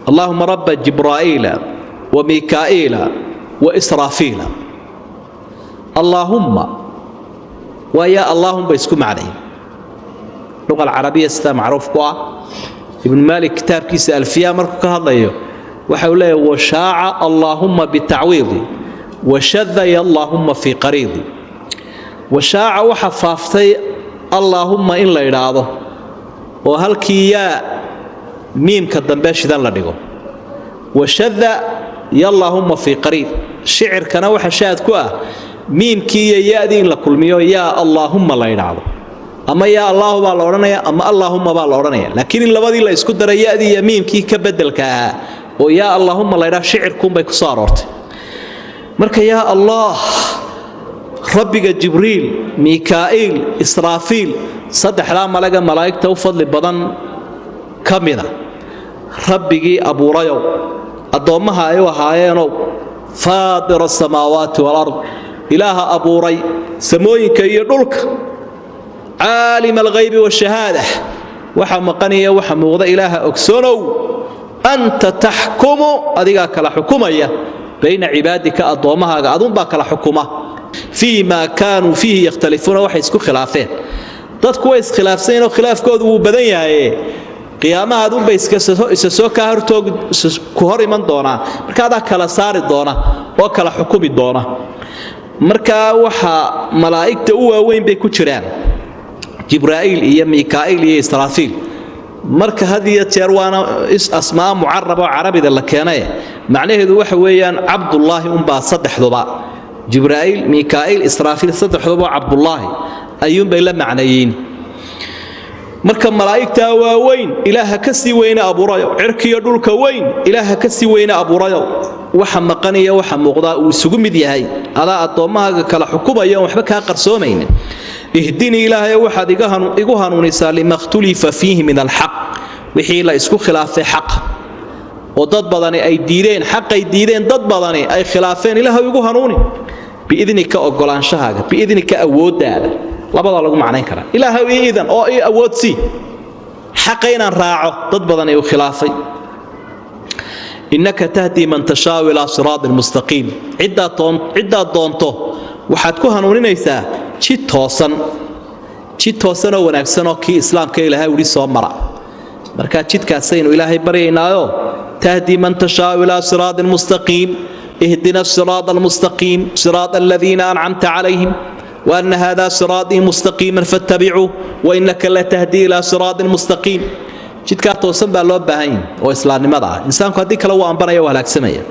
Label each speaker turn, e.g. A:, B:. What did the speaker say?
A: Allaahuma rabba Jibraa'iila wa Miikaa'iila wa Israafiila. Allaahumma waa yaa allaahumba isku macnay luqa alcarabiya, sidaa macruuf ku ah. Ibnu Maalik kitaabkiisa Alfiya markuu ka hadlayo waxa uu leeyahy: washaaca allaahumma bitacwiidi washada ya allaahumma fii qariidi. Washaaca, waxa faaftay allaahumma in la idhaahdo oo halkii yaa miimka dambe shidan la dhigo. Washada ya allaahumma fii qariid, shicirkana waxa shaad ku ah miimkii iyo ya-dii in la kulmiyo, yaa allaahumma la idhaahdo. Ama yaa allaahu baa la odhanaya ama allaahumma baa la odhanaya, laakiin in labadii la isku daray, ya-dii iyo miimkii ka bedelka ahaa, oo yaa allaahumma la idhaha, shicirkuunbay ku soo aroortay. Marka yaa Allah, rabbiga Jibriil, Miikaa'iil, Israafiil, saddexdaa malaga malaa'igta u fadli badan ka mida, rabbigii abuurayow, addoommaha ay u ahaayeenow, faatira asamaawaati walard, ilaaha abuuray samooyinka iyo dhulka, caalima alghaybi washahaada, waxa maqaniya waxa muuqda ilaaha ogsoonow, anta taxkumu, adigaa kala xukumaya, bayna cibaadika, addoommahaaga adunbaa kala xukuma, fii maa kaanuu fiihi yakhtalifuuna, waxay isku khilaafeen. Dadku way iskhilaafsanyiinoo khilaafkoodu wuu badan yahaye, qiyaamaha adunbay isa soo kaa hortoog ku hor iman doonaa. Marka adaa kala saari doona oo kala xukumi doona. Markaa waxaa malaa'igta u waaweyn bay ku jiraan Jibraa'iil iyo Miikaa'iil iyo Israafiil. Marka had iyo jeer waana asmaa mucarab oo carabida la keenaye, macnaheedu waxa weeyaan Cabdullaahi unbaa saddexduba, Jibraa'iil, Miikaa'iil, Israafiil, saddexduba Cabdullaahi ayuunbay la macnayiin. Marka malaa'igtaa waaweyn, ilaaha ka sii weyne abuurayo cirkiyo dhulka weyn, ilaaha ka sii weyne abuurayo, waxa maqan iyo waxa muuqdaa uu isugu mid yahay, adaa addoommahaaga kala xukumaya oon waxba kaa qarsoomaynin. Ihdinii, ilaahayo waxaad igu hanuunisaa, lima khtulifa fiihi min alxaq, wixii la isku khilaafay xaq oo dad badani ay diideen, xaqay diideen, dad badani ay khilaafeen, ilaahay igu hanuuni. Biidnika, ogolaanshahaaga, biidnika, awooddaada, labadaa lagu macnayn karaa. Ilaahay ii idan oo ii awoodsii xaqa inaan raaco dad badani uu khilaafay. Innaka tahdii man tashaau ilaa siraatin mustaqiim, ciddaad doonto waxaad ku hanuuninaysaa jid toosan, jid toosanoo wanaagsanoo kii islaamka ilaahay weli soo mara. Marka jidkaasaynu ilaahay baryaynaayo: tahdii man tashaau ilaa siraatin mustaqiim, ihdina siraata almustaqiim, siraata aladiina ancamta calayhim, وأن هذا صراطي مستقيما فاتبعوه وإنك لتهدي إلى صراط مستقيم. Jidkaa toosan baa loo baahan yahay oo islaamnimada ah. Insaanku haddii kale wuu ambanaya, waa halaagsamaya.